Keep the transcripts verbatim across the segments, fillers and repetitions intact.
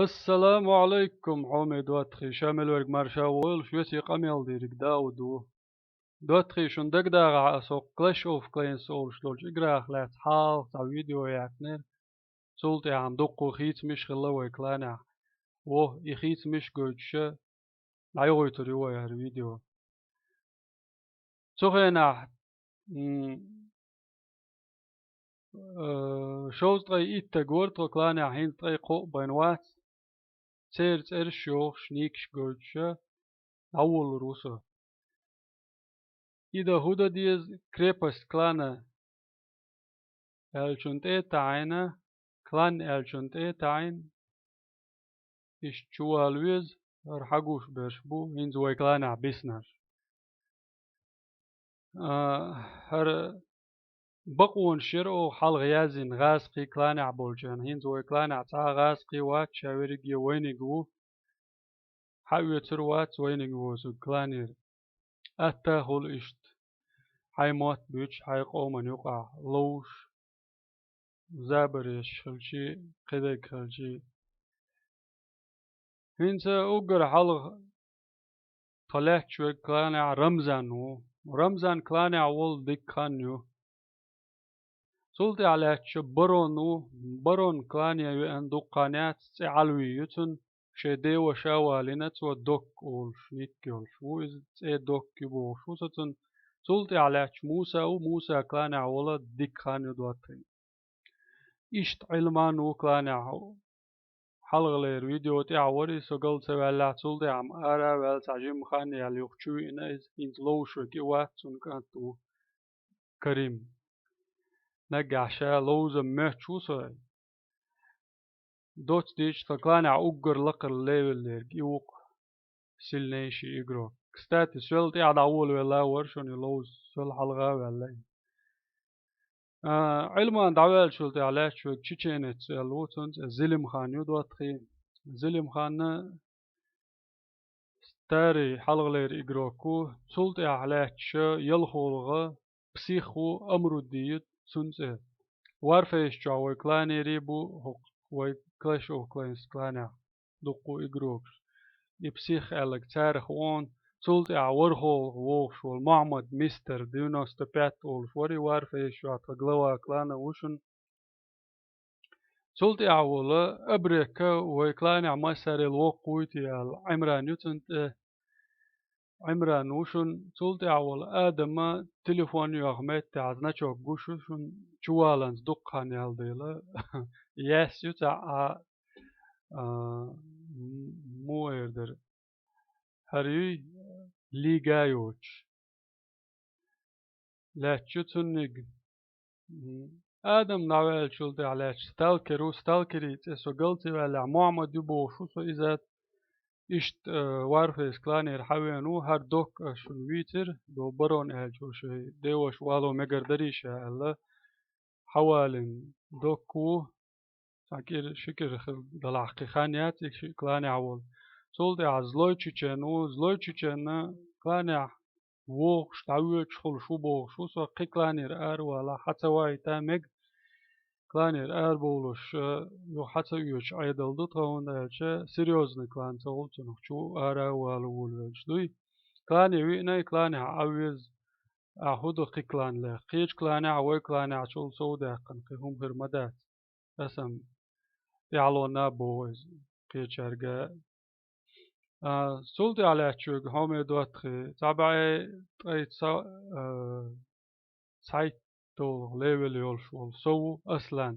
Ассаламу Ӏалайкум, хьоме доттагӀий, ша мел верг марша войла, шуьца къамел дийриг Дауд ву. ДоттагӀий, шун дагадагӀахь, ас хӀокху Clash of Clans олуш долчу играх лаьцна хьалха цхьа видео яьккхинера. Цул тӀаьхьа дуккха хийцамаш хилла вай кланехь. Во, и хийцамаш гойтуш дӀайохуьйтур ю вай хӀара видео. Цу хенахь, м, э, шовзткъе итт стаг вара тхо кланехь, хӀинца ткъе кхоъ бен вац. Церан цӀераш йохуш, никаш гойтуш, дӀаволалур ву со. И дан хӀун дан деза, крепость клана аьллачун тӀе а таӀийна, клан аьллачун тӀе а таӀийна, иштта чувала веза, хӀара хьагуш берш бу хӀинца вай кланехь биснарш. А, хӀара бакъонаш яра оха хьалха яздина гӀазкхийн кланехь болчарна. ХӀинца вай кланехь цхьа а гӀазкхи вац, ша верриге вайниг ву. Хьаоьцур вац вайниг воцург кланера. Атта а хуьлу иштта. Хьайн мотт буьйцуш, хьайн къоман юкъахь ловзуш, забарш хилчий, кхидерг хилчий. ХӀинца уггар хьалха тхо лаьтташ верг кланехь Рамзан ву. Рамзан кланехь волу дикка хан ю. Цул тӀаьхьа лаьтташ барон ву, барон клане веана дуккха хан яц, цӀе Ӏалви ю цуьнан, шайн деваша а валийна, цо Док олуш, ник йолуш ву иза, цӀе Док ю бохуш ву со цуьнан. Цул тӀаьхьа лаьтташ Муса ву, Муса кланехь волу дикка хан ю доттагӀий. Иштта Ӏилман ву кланехь, хьалхалера видео тӀехь вара и, со гал ца ваьллехь, цул тӀаьхьа-м ара а ваьлла, цхьа жимма хан яьлла юха чу виъна иза, хӀинца ловзуш верг и вац, цуьнан кӀант ву Карим. Наггахь ша ловза моьттуш ву со. Доцца дийцча, тхан кланехь уггар лакхара левеллерг и ву-кх, сильнейший игрок. Кстати, соьл тӀаьхьа дӀаволавелла а вара шуна и ловза, соьл хьалха а ваьлла и. А, Ӏилман дӀаваьллачул тӀаьхьа лаьтташ верг чеченец аьлла ву, цуьнан цӀе Зилимхан ю доттагӀий. Зилимхан старый хьалхалера игрок ву, цул тӀаьхьа лаьтташ ялхолгӀа псих ву, Амрудди ю цуьнан цӀе. Warface чохь вай кланерий бу, хӀокху вай Clash of Clans кланехь дуккха игрокаш. И псих аьлларг царах ву, цул тӀаьхьа вархолгӀа вогӀуш волу Мохьмад Мистер девяносто пять олуш вара и Warface чохь тхан глава клана ву шуна. Цул тӀаьхьа волу Абрека вай кланехь массарел воккха вуй те аьлла, Ӏимран ю цуьнан тӀе. Ӏимран ву шуна, цул тӀаьхьа волу Адама телефон йоху меттехь значок гуш ю шуна, чуваланца дуккха хан яьлла дела. Яьс ю цхьаъ, а, а, м-, муха эр дара. ХӀара юй лига йоцуш. Лаьтташ ю цуьнниг. М, Адам дӀаваьллачул тӀаьхьа лаьтташ сталкер ву, сталкерий цӀе со гал ца ваьллехь, Мохьмад ю бохуш ву со иза. Иштта, э, Warface кланера хьавеана ву, хӀара Док ас шуна вийцира, до барон аьллачо шайн деваша вало мегар дарий ша аьлла. Хьавалийна Док ву, цхьа кӀира, ши кӀира хила далахь кхин хан яц и шиъ кланехь волу. Цул тӀаьхьа Злой Чечен ву, Злой Чеченна кланехь вогӀуш, дӀавоьдуш хуьлуш ву бохуш ву со, кхин кланера аравала, хьан ца вайта мега, кланера арабовлуш, э, юха хьан ца оьцуш Ӏедал ду тхан, хӀунда аьлча серьёзный клан ца хуьлу цунах, чу ара а вала волавелча дуй. Клане виъна и, кланехь Ӏан веза, ахь хӀун ду кхин клан лаьхна. Кхечу кланехь, вай кланехьчул сов даьккхина кхин хӀума хир ма дац. Аса-м тӀаьхьалонна а боху иза кхечаьрга. А, цул тӀаьхьа лаьтташ верг хьоме доттагӀий, цхьа бӀе ткъе ца, а, цхьайтта долу левел йолуш волу со ву Аслан.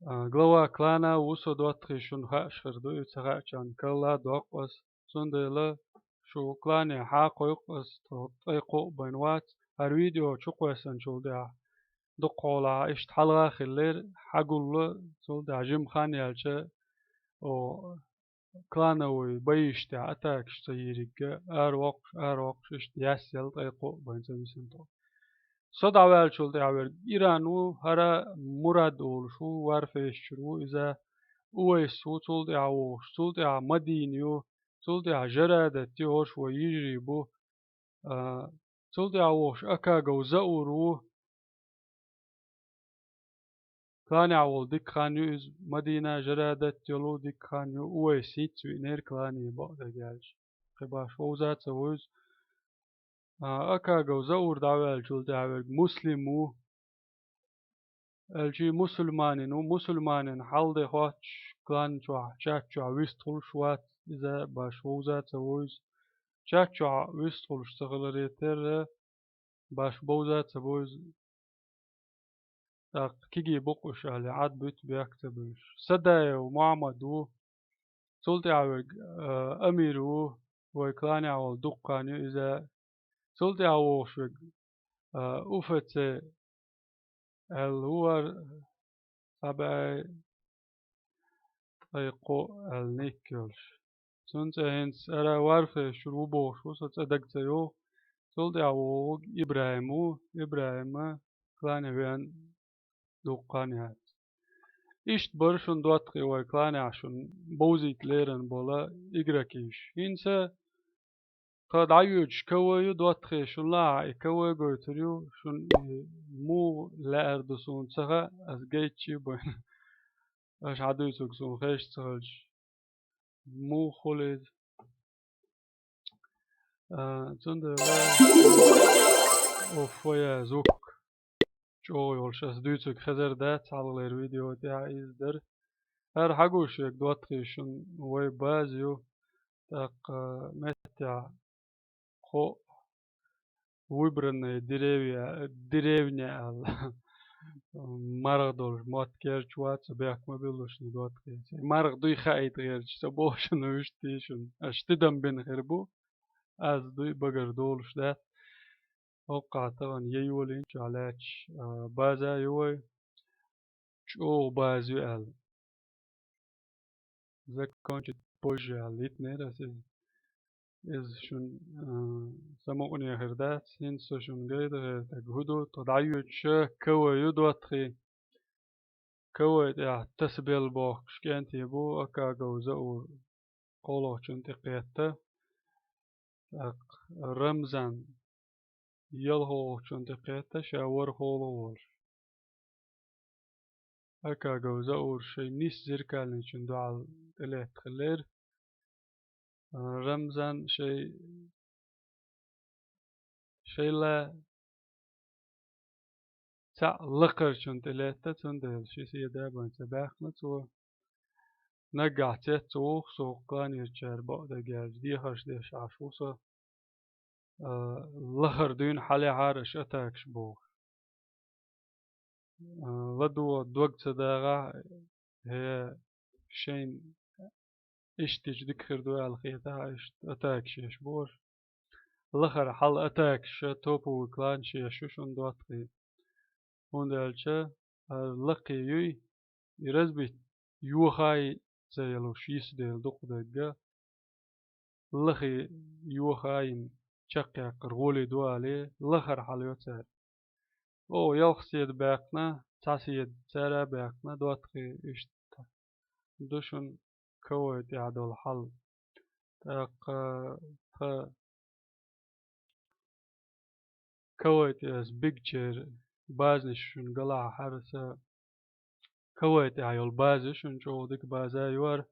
А, глава клана ву со доттагӀий, шуна хууш хир ду, и ца хаьачарна карла доккху ас. Цундела шу клане хьакхойкху ас, тхо ткъе кхоъ бен вац. ХӀара видео чу кхоьссинчул тӀаьхьа дукха хьолахь иштта хьалха а хиллера, хьагулло, цул тӀаьхьа жимма хан яьлча, о, клановый боишна тӀехь атакаш ца йийриг, аравоккхуш, аравоккхуш, иштта яьсса яьлла ткъе кхоъ бен ца висина тхо. Со дӀаваьллачул тӀаьхьа верг Иран ву, хӀара Мурад олуш ву, Warface чуьра ву иза, Увайс ву цул тӀаьхьа вогӀуш, цул тӀаьхьа Мадин ю, цул тӀаьхьа Жарадат ю, хӀорш вай йижарий бу, а, цул тӀаьхьа вогӀуш Акагов Заур ву. Кланехь волу дика хан ю иза, Мадина жара датта йолу дика хан ю, Увайс хӀинцца веанера клане бакъдерг аьлча. Кхин баш вовза а ца вовза. А, Акагов Заур дӀаваьллачул тӀаьхьа верг Муслим ву. Аьлча мусульманин ву, мусульманин хьал де хоттуш, клан чохь, чат чохь вистхуьлуш вац иза, баш вовза а ца вовза. Чат чохь вистхуьлуш ца хиларе терра, баш бовза а ца бовза. ТӀаккха кегий бу-кх уьш аьлла, Ӏад буьту бехк ца буьлуш. Садаев Мухьаммад ву, цул тӀаьхьа верг, а, Амир ву, вай кланехь волу дуккха хан ю иза. Цул тӀаьхьа вогӀуш верг, а, Уфаце аьлла ву вара, цхьа бӀе ткъе кхоъ аьлла ник йолуш. Цуьнан цӀе хӀинца ара Варфейс чуьра ву бохуш ву, со цӀе дага ца йогӀу. Цул тӀаьхьа вогӀург ИбрахӀим ву, ИбрахӀима клане веана дуккха хан яц. Иштта бара шуна доттагӀий вай кланехь шуна бовзийта лерина болу игрокаш. ХӀинца тхан дӀайоьдуш КВ ю доттагӀий, шуна лахьа и КВ гойтур ю, шуна и муха лаьара ду суна ца хаьа, ас гайтча а байна. Аша хьан дуьйцург суна хезаш ца хилча. Муха хуьлу иза? А, цундела оффа я звук чӀогӀа йолуш ас дуьйцург хезар дац, хьалхалера видео тӀехь иза дара. ХӀара хьагуш верг доттагӀий шуна вай база ю, тӀаккха меттехь кхоъ выбранная деревня, деревня аьлла. МаргӀа долуш, мотт керча вац, бехк ма билла шуна доттагӀий. МаргӀа дуй хаийта гӀерташ, со боху шуна, вуьшта шуна. Аша тидам бина хир бу, аз дуй багара долуш дац. ХӀокхахь тахана я йолийна чохь лаьтташ, а, база ю вай. ЧӀогӀа база ю аьлла. Закончить позже аьлла, йитинера ас иза. Иза шуна, а, самукъане хир дац, хӀинца со шуна гайта гӀертарг хӀун ду, тхо дӀайоьдуш КВ ю доттагӀий. КВ тӀехь тасабелла бохкуш кӀентий бу, Акагов Заур кхоалгӀачунна тӀе кхетта. ТӀаккха Рамзан ялхолгӀачунна тӀе кхетта, ша ворхӀ хьолахь волуш. Акагов Заур шайн нис зеркальничун дуьхьал тӀелетта хиллера. Рамзан шай, шайла цхьаъ лакхарчунна тӀелетта, цундела ши седа бан ца баьккхина цо. Наггахь цец ца вуху со кланерчара бакъдерг аьлча, дехарш деш Ӏаш ву со. А, лахара дуьйна хьалехьара аша атакаш бохуш. А, ладугӀа дог ца дагӀахь, хӀе, шайна иштта дича дика хир ду аьлла хетахь, иштта атакаш еш бохуш. Лахара хьал атакаш топовый кланаш еш ю шуна доттагӀий. ХӀунда аьлча, а, лакхе юй, и разбить йохай ца ялуш йиса дела дукха дагга, лахе йохайна чекхъяккхар гӀоле ду алий, лахара хьал йо цара. О, ялх седа баьккхина, цхьа седа цара а баьккхина, доттагӀий иштта ду шуна КВ тӀехь долу хьал. ТӀаккха тхан КВ тӀе ас бигчеран базанаш шуна галахь хьарса. КВ тӀехь йолу база шуна чӀогӀа дика база а ю хӀара.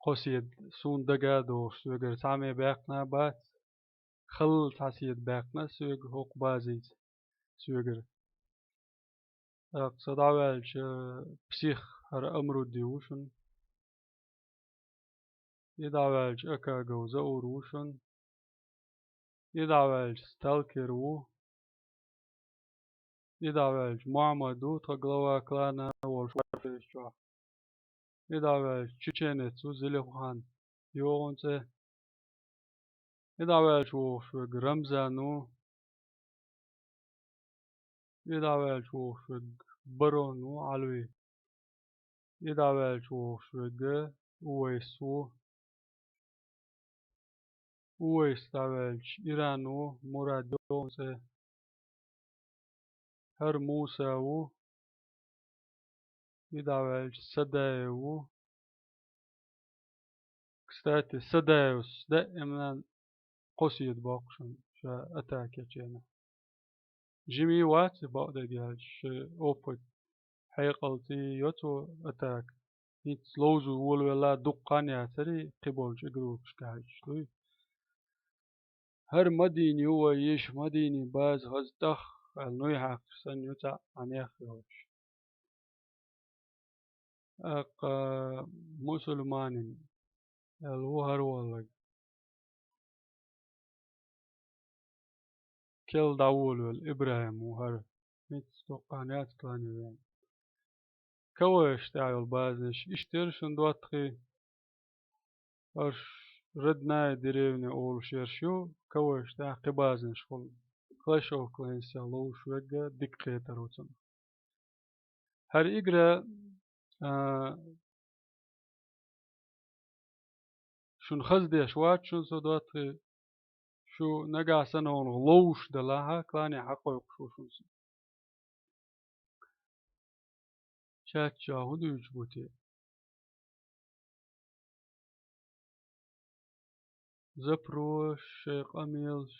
Кхо седа суна дага а догӀуш соьгара цхьамма баьккхина а бац. Халла цхьа седа баьккхина соьга хӀокху базица соьгара. ТӀаккха со дӀаваьлча, псих хӀара Амрудди ву шуна. И дӀаваьлча, Акагов Заур ву шуна. И дӀаваьлча, Сталкер ву. И дӀаваьлча, Мухьаммад ву, тхан глава клана волуш варфейс чохь. И дӀаваьлча, чеченец ву, Зелихухан йогӀун цӀе. И дӀаваьлча вогӀуш верг Рамзан ву. И дӀаваьлча вогӀуш верг Барон ву, Ӏалви. И дӀаваьлча вогӀуш верг Увайс ву. Увайс дӀаваьлча Иран ву, Мурад йогӀун цӀе. ХӀара Муса ву. И дӀаваьлча Садаев ву. Кстати, Садаевс даиман кхо седа боккху шуна ша атака ечу хенахь. Жимий вац и бакъдерг аьлча, шайн опыт хьекъалций йо цо атака. ХӀинца ловзо волавелла дукха хан яцара, кхиболчу игрокашка хьаьжча дуй. ХӀара Мадина ю вай йиша, Мадинин база хаза тӀах, аьлла, нуй хьаькхаш санна ю цхьаъ Ӏанех йолуш. ТӀаккха мусульманин аьлла ву хӀара волларг. Кел дӀаволавелла ИбрахӀим ву хӀара. ХӀинца дукха хан яц клане веана. КВН-ш тӀехь йолу базанаш иштта яра шуна доттагӀий. Аша Родная деревня олуш ерш ю, КВН-ш тӀехь кхин базанаш хуьлу. Clash of Clans-ах ловзуш верг дика кхетар ву цунах. ХӀара игра, а, шуна хаза деш вац шуна со доттагӀий, шу нагахь санна хьуна ловзуш далахь, клане хьакхойкхуш ву шуна со. Чат чохь хӀун дуьйцуш бу те? Запрос, шайн къамелаш.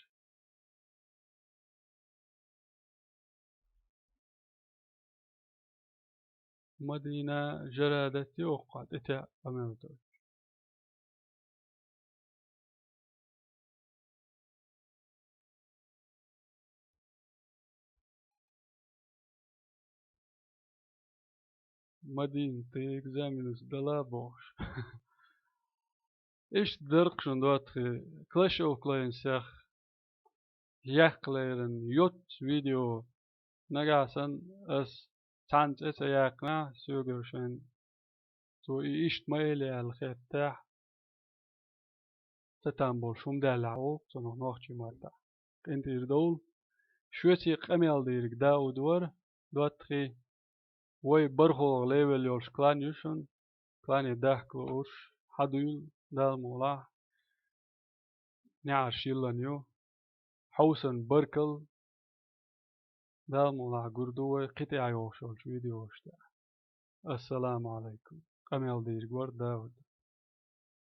Мадина жара датти оккха тӀетеӀ къамел долчу. Мадина, тхан экзаменаш дала бохуш. Иштта дара-кх шуна доттагӀий, Clash of Clans-ах яккхалеран йоццу видео. Нагахь санна ас цхьаьна цӀе ца яьккхинехь, соьгара шайна цо и иштта ма элий аьлла хеттехь, ца там болуш хӀума даьллехь олу цунах нохчийн маттахь. КъинтӀера довла. Шуьца къамел дийриг Дауд вара, доттагӀий. Вай бархӀалгӀа левел йолуш клан ю шуна, клане дахка лууш, хьадуьйла, Дала мукъ лахь, неӀарш йиллина ю. Хьовсана баркалла, Дала мукъ лахь гур ду вай кхин тӀаьхьа йогӀуш йолчу видеошна тӀехь. Ассаламу Ӏалайкум. Къамел дийриг вара Дауд.